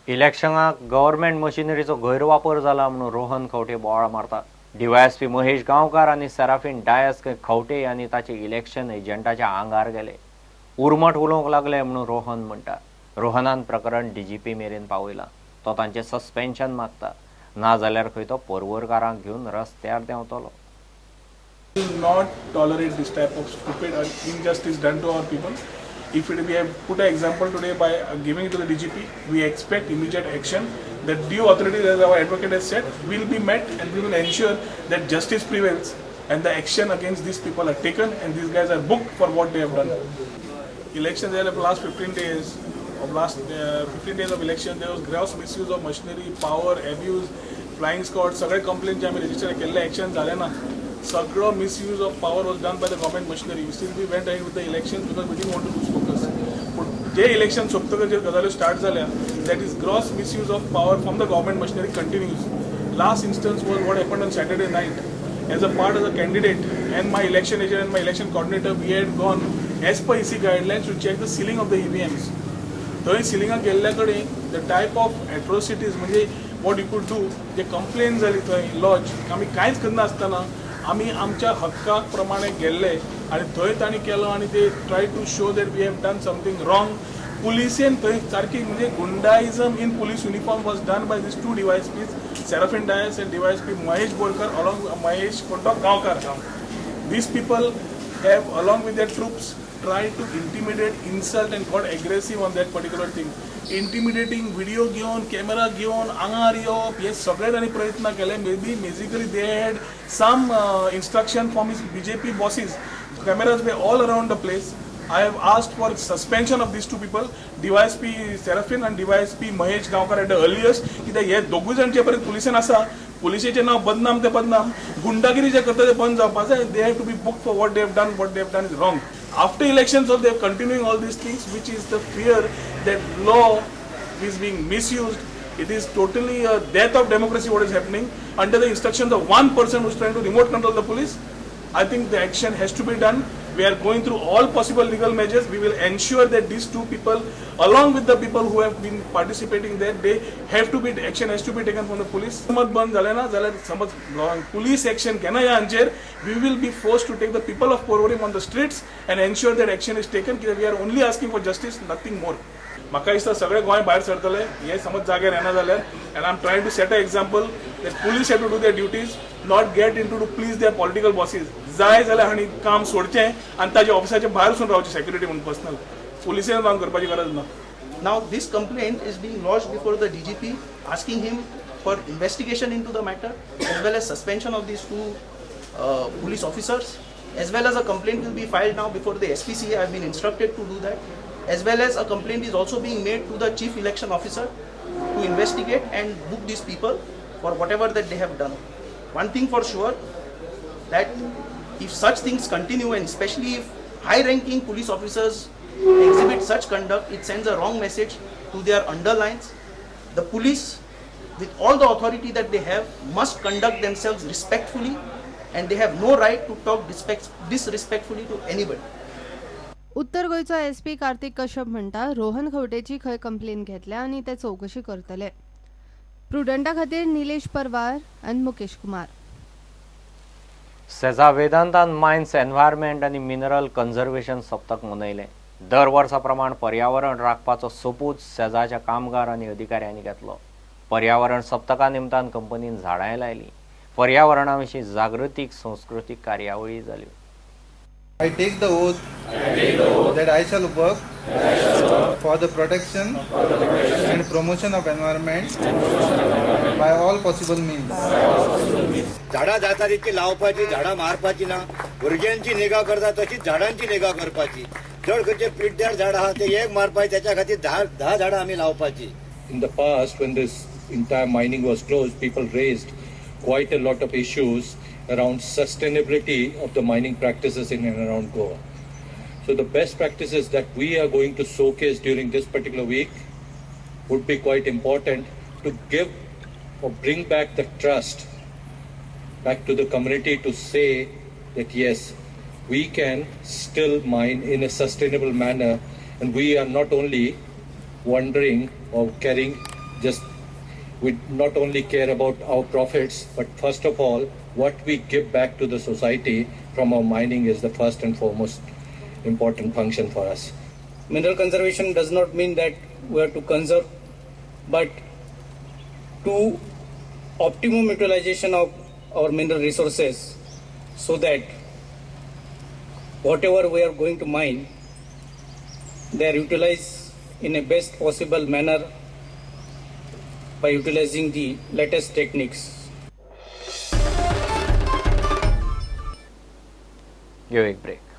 इलेक्शनाक government मशिनरीचो गैरवापर जाला म्हणून रोहन खंवटे बोवाळ मारता. डीवायएसपी महेश गांवकार आनी सेराफीन डायस खंवटे आनी ताचे इलेक्शन एजंटाच्या आंगार गेले, उर्मट उलोवंक लागले म्हणून रोहन म्हणटा. रोहनान प्रकरण डीजीपी मेरेन पावयलां. तो तांचें सस्पेन्शन मागता, नाजाल्यार खंय तो पर्वरकारांक घेवन रस्त्यार देंवतलो. Will not tolerate this type of stupid or injustice done to our people. If it, we have put an example today by giving it to the DGP, we expect immediate action. The due authorities, as our advocate has said, will be met and we will ensure that justice prevails and the action against these people are taken and these guys are booked for what they have done. Elections there, the last 15 days of last 15 days of election, there was gross misuse of machinery, power, abuse, flying squad. सगळे complain जे आमी register केल्ले, action जाले ना. सगळो misuse of power was done by the government machinery. Still we went ahead with the election because we didn't want to lose focus. पूण जे election सोंपतकच जे गजाल्यो start जाल्या, that is gross misuse of power from the government machinery continues. Last instance was what happened on Saturday night. As a part of the candidate and my election agent and my election coordinator, we had gone as per EC guidelines to check the sealing of the EVMs. थंय सिलिंगाक गेल्ल्या कडेन the type of atrocities, म्हणजे what you could do, J complain जाली थंय lodge, आमी कांयच करनासतना आमी आमच्या हक्का प्रमाणे गेल्ले आनी थंय तांणी केलो आनी ते try to show that we have done something wrong. पुलिसेन थंय सारकी म्हणजे goondaism in police uniform was done by these two DySPs, Serafin Dias and DySP Mahesh Borkar, along Mahesh कोण तो गांवकार. These people have, along with their troops, tried to intimidate, insult, and got aggressive on that particular thing. Intimidating video घेवन, camera घेवन आंगार येवप, हे सगळे तांणी प्रयत्न केले. Maybe basically they had some instruction from his BJP bosses. Cameras were all around the place. I have asked for suspension of these two people, DYSP Serafin and DYSP Mahesh Gaonkar, at the earliest. कित्याक हे दोगूय जाण जे पर्यंत पुलिसेन आसा, पुलिसेचें नांव बदनाम, ते बदनाम, गुंडागिरी जे करता ते बंद जावपा जाय. They have to be booked for what they have done. What they have done is wrong. After elections also they are continuing all these things, which is the fear that law is being misused. It is totally a death of democracy, what is happening under the instructions of one person who is trying to remote control the police. I think the action has to be done. We are going through all possible legal measures. We will ensure that these two people, along with the people who have been participating there, they have to be action has to be taken from the police. समज बंद जालें ना जाल्यार, समज police action घेना ह्या हांचेर, we will be forced to take the people of Porvorim on the streets and ensure that action is taken, कित्याक we are only asking for justice, nothing more. म्हाका दिसता सगळे गोंय भायर सरतले हे समज जाग्यार येना जाल्यार, and I am trying to set a example that police have to do their duties, not get into to please their political bosses. जाय जाल्यार हांणी काम सोडचें आनी ताच्या ऑफिसाच्या भायर वचून रावचें सेक्युरिटी म्हणून, पर्सनल पुलिसेन काम करपाची गरज ना. Now, this complaint is being lodged before the DGP, asking him for investigation into the matter, as well as suspension of these two police officers, as well as a complaint will be filed now before the SPCA. I have been instructed to do that, as well as a complaint is also being made to the Chief Election Officer to investigate and book these people for whatever that they have done. One thing for sure, that if such things continue, and especially if high-ranking police officers exhibit such conduct, it sends a wrong message to their underlines. The police, with all the authority that they have, must conduct themselves respectfully, and they have no right to talk disrespectfully to anybody. उत्तर गोंयचो SP Kartik Kashyap म्हणटा, रोहन खंवटेची खंय complain घेतल्या आनी ते चवकशी करतले. प्रुडंटा खातीर निलेश परवार आनी मुकेश कुमार. सेजा वेदांतान मायन्स एन्व्हायरमेंट आनी मिनरल कन्झर्वेशन सप्तक मनयलें. दर वर्सा प्रमाण पर्यावरण राखपाचो सोपूत सेजाच्या कामगार आनी अधिकाऱ्यांनी घेतलो. पर्यावरण सप्तका निमतान कंपनीन झाडांय लायलीं. पर्यावरणा विशीं जागृतीक संस्कृतीक कार्यावळी जाल्यो. I take the oath that I shall work for the protection and promotion of environment by all possible means. झाडां जाता तितकी लावपाची, झाडां मारपाची ना. भुरग्यांची निगा करता तशीच झाडांची निगा करपाची. जर खंयचे पिड्ड्यार झाड आहा ते एक मारपाचे, त्याच्या खातीर 10 10 झाडां आमी लावपाची. In the past, when this entire mining was closed, people raised quite a lot of issues around sustainability of the mining practices in and around Goa. So the best practices that we are going to showcase during this particular week would be quite important to give or bring back the trust back to the community to say that yes, we can still mine in a sustainable manner and we are not only wandering or carrying just we not only care about our profits, but first of all, what we give back to the society from our mining is the first and foremost important function for us. Mineral conservation does not mean that we have to conserve, but to optimum utilization of our mineral resources so that whatever we are going to mine, they are utilized in a best possible manner by utilizing the latest techniques. घेऊ एक break.